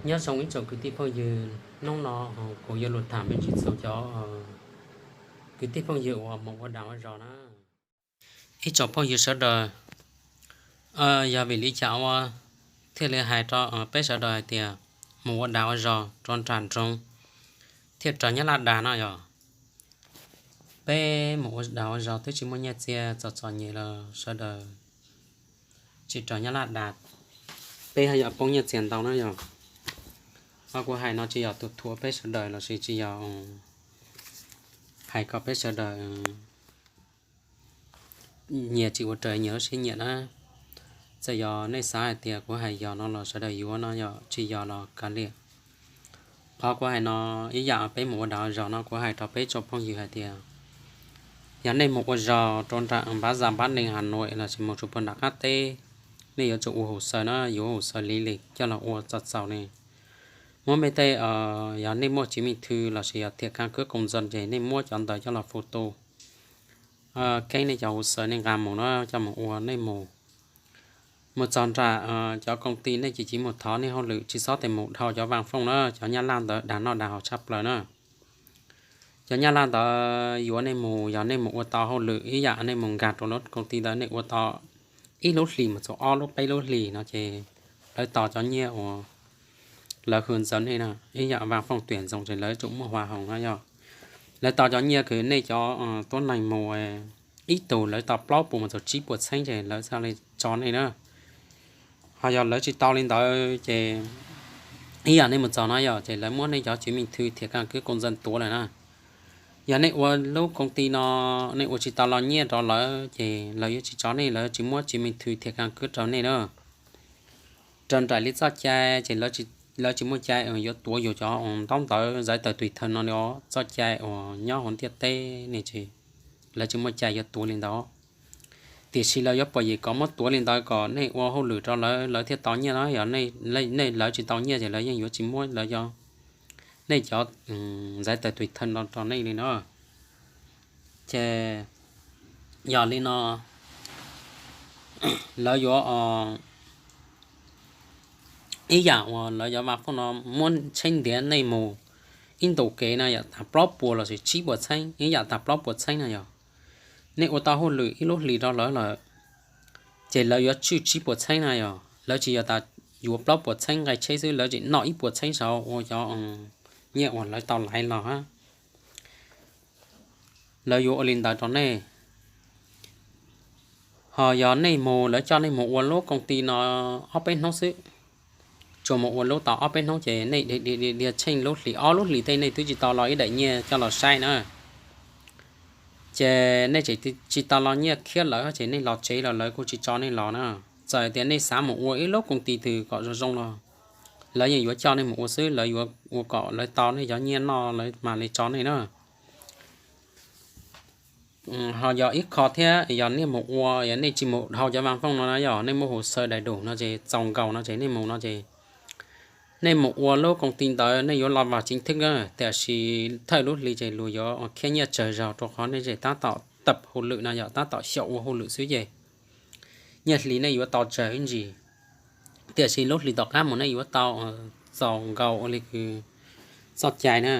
Nyob zoo ib tsoom kwv tij phooj ywg, hnub no kuv yuav lug tham me ntsis txug cov kwv tij phooj ywg uas mus ua dag ua zog na. Ib tsoom phooj ywg sawv daws, yog vim li cas ua thiaj li hais rau peb sawv daws hais tias mus ua dag ua zog rau nram nroog thiaj raws nyab laj dag no yog? Peb mus ua dag ua zog twb tsis muaj nyiaj txiag, txom txom nyem los sawv daws tsis raws nyab laj dag, peb haj yam poob nyiaj txiag ntau na yog. Qhov kuv hais no tsis yog tus thuam peb sawv daws lossis tsis yog hais kom peb sawv daws nyias tsis ua raws nyias lub siab nyiam na. Txawm yog nej xav hais tias kuv hais yog no los sawv daws yuav no, yog tsis yog los kav liam. Qhov kuv hais no, ib yam peb mus ua dag ua zog no kuv hais rau peb tsoom phooj ywg hais tias yog nej mus ua zog rau nram npab zas npab nees Has Nuam lossis mus txug puag nram qab teb, nej yuav tsum ua hus xaws na, yuav hus xaws li li coj los ua txaus txaus li. Muab mej tej, yog nej muaj tsiv me thw lossis yog thiam kab kwb koom ntxas ces nej muab cov ntawd coj los fu tu keeb nej cov hus xaws nej nqa mus na, coj mus ua nej mus. Mus txog nram cov koom ti nej cia li mus thov nej hauj lwm, tsis txhob tes mus dhau cov vaaj fooj na, cov nyab laj ntawd dag noj dag haus tshaj plaws na. Cov nyab laj ntawd yuav nej mus, yog nej mus ua tau hauj lwm ib yam nej mus nkag rau lub koom ti ntawd nej ua tau ib lub hlis mus txog ob lub peb lub hlis no ces lawv tau cov nyiaj uas lawv hws ntxaws nej na, ib yam vaaj fooj tuyển dụng ces lawv tsum muaj hoa hồng no yog. Lawv tau cov nyiaj kws nej cov tuab neeg mus ib tug lawv tau plaub puas mus txog tsib puas txheeb ces lawv thiaj li tso nej na. Ho yog lawv tsis tau li ntawd ces ib yam nej mus txog no yog ces lawv muab nej cov tsiv me thw thiam kab kwb koom ntxas tuav lawm na. Yog nej ua lub koom ti no nej ua tsis tau los nyiaj rau lawv ces lawv yuav tsis tso nej, lawv tsis muab tsiv me thw thiam kab kwb rau nej na. Raws nraim li txoj cai ces lawv tsis muaj cai yuav tuav yus cov ntaub ntawv giấy tờ tùy thân no li os, txoj cai uas nyob hauv ntiaj teb ne ces lawv tsis muaj cai yuav tuav li ntawd. Tiam sis lawv yuav pom yim kom muab tuav li ntawd kom nej ua hauj lwm rau lawv, lawv thiaj tau nyiaj na. Yog nej, lawv tsis tau nyiaj ces lawv yeej yuav tsis muab lawv cov, nej cov giấy tờ tùy thân no rau nej li na. Ces yog li no lawv yuav ib yam uas lawv cov vaaj fooj no muab tsheb ntiav nej mus ib ntus kev na yom, tag plaub puas lossis tsib puas txheeb, ib yam tag plaub puas txheeb na yog. Nej ua tau hauj lwm ib lub hlis rau lawv lawm ces lawv yuav tswj tsib puas txheeb na yog. Lawv tsis yog tas yuav plaub puas txheeb nqe tsheb xwb, lawv tseem noj ib puas txheeb saud ua cov nyiaj uas lawv tau laiv los hab. Lawv yuav ua li ntawd rau nej. Ho yog nej mus, lawv coj nej mus ua lub koom ti no ob peb hnub xwb, tsuas mus ua lub tau ob peb hnub ces nej dhia tsheej lub hlis, ob lub hlis tej nej twb tsis tau los ib daim nyiaj coj los saib na. Ces nej tseem tsis tau los nyiaj khiab lawv ces nej los tsev los lawv kuj tsis tso nej los na. Txawm tias nej xav mus ua ib lub koom ti twg kom zoo zoo los lawv yeej yuav coj nej mus ua xwb, lawv yuav ua kom lawv tau nej cov nyiaj noj lawv mam li tso nej na. Ho yog ib qho thiab, yog nej mus ua, yog nej tsis mus dhau cov vaaj fooj no na, yog nej muaj hồ sơ đầy đủ no ces txaus nkaus no ces nej mus no ces nej mus ua lub koom ti ntawd nej yuav los vào chính thức na. Tiam sis thawj lub hlis ces luag yuav khiab nyiaj tsawg zaug rau qhov nej tseem tab tom tập hauj lwm no, yog tab tom xyaum ua hauj lwm xwb ces nyiaj hlis nej yuav tau tsawg ib ntsis. Tiam sis lub hlis tom qab mus nej yuav tau txaus nkaus ua li kws txoj cai na.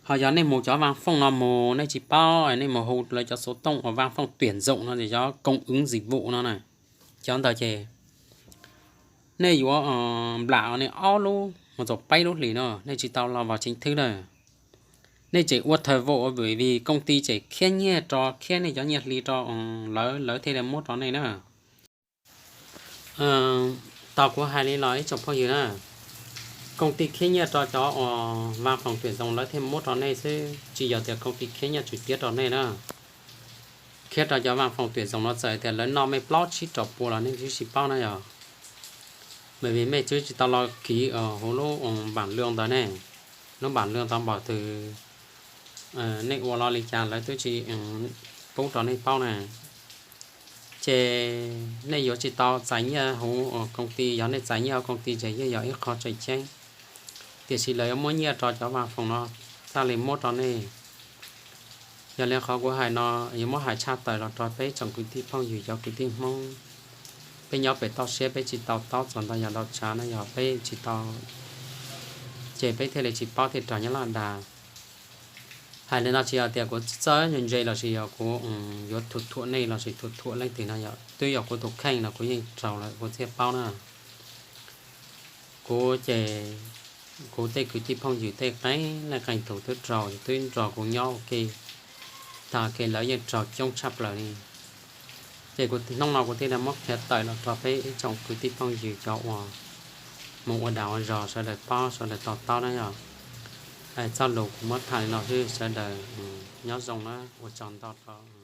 Ho yog nej mus cov vaaj fooj no mus nej tsis paub, nej mus hu lawv cov xuv tooj uas vaaj fooj tuyển dụng no ces cov cung ứng dịch vụ no na, cov ntawd ces nej yuav nplam nej ob lub mus txog peb lub hlis no nej tsis tau los vào chính thức na. Nej tseem ua thời vụ vim công ty tseem khiab nyiaj rau, khiab nej cov nyiaj hli rau lawv, lawv thiaj li muab rau nej na. Tau kuv hais li los ib tsoom phooj ywg na, công ty khiab nyiaj rau cov uas vaaj foom tuyển dụng lawv thiaj muab rau nej xwb, tsis yog tias công ty khiab nyiaj tswm tiab rau nej na. Khiab rau cov vaaj foom tuyển dụng no txawm tias lawv noj mej plaub tsib rau pua los nej twb tsis paub na yog. Vim mej twb tsis tau los kis huv lub bản lương ntawd ne, lub bản lương ntawd npaum twg, nej ua los li cas lawv twb tsis pub rau nej paub na. Ces nej yuav tsis tau txais nyiaj huv công ty, yog nej txais nyiaj huv công ty ces yeej yog ib qho tseem ceeb. Tiam sis lawv yuav muab nyiaj rau cov vaaj foom no thiaj li muab rau nej. Yog li qhov kuv hais no yuav muab hais tshaj tawm los rau peb tsoom kwv tij phooj ywg cov kwv tij Hmoob. Peb nyob pem toj siab peb tsis tau taub txog ntau yam ntau tsav no yog peb tsis tau, ces peb thiaj li tsis paub thiaj raug nyob laj dag. Hais li no tsis yog tias kuv txawj ntse ntse los sis yog kuv yuav thuam thuam nej los sis thuam thuam leej twg no yog twb yog kuv tus kheej los kuv yeej raug lawm kuv thiaj paub na. Kuv ces kuv tej kwv tij phooj ywg tej qee leej qee tus twb raug twb nrog kuv nyob ua ke tag, kev lawv yeej raug coob tshaj plaws li. Ces kuv hnub no kuv thiaj li muab qhia tawm los rau peb ib tsoom kwv tij phooj ywg cov uas mus ua dag ua zog sawv daws paub sawv daws to taub na yog. Txoj lus kuv muab tham li no xwb, sawv daws nyob zoo na, ua tsaug ntau rau